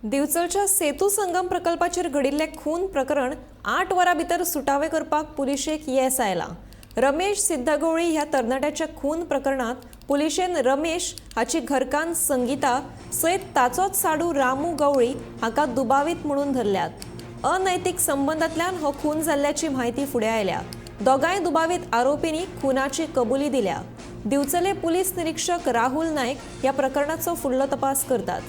दिवचलच्या सेतू संगम प्रकल्पाचेर घडिल्लें खून प्रकरण 8 वरां भितर सुटावे करपाक पुलिशेक येस आयलां. रमेश सिद्धगोळी ह्या तरणाट्याच्या खून प्रकरणात पुलिशेन रमेश हाची घरकान्न संगीता सयत ताचोच साडू रामू गवळी हाका दुबावीत म्हणून धरल्यात. अनैतिक संबंदांतल्यान हो खून जाल्ल्याची म्हायती फुडें आयल्या. दोगांय दुबावीत आरोपींनी खुनाची कबुली दिल्या. दिवचले पुलीस निरीक्षक राहुल नायक ह्या प्रकरणाचो फुडलो तपास करतात.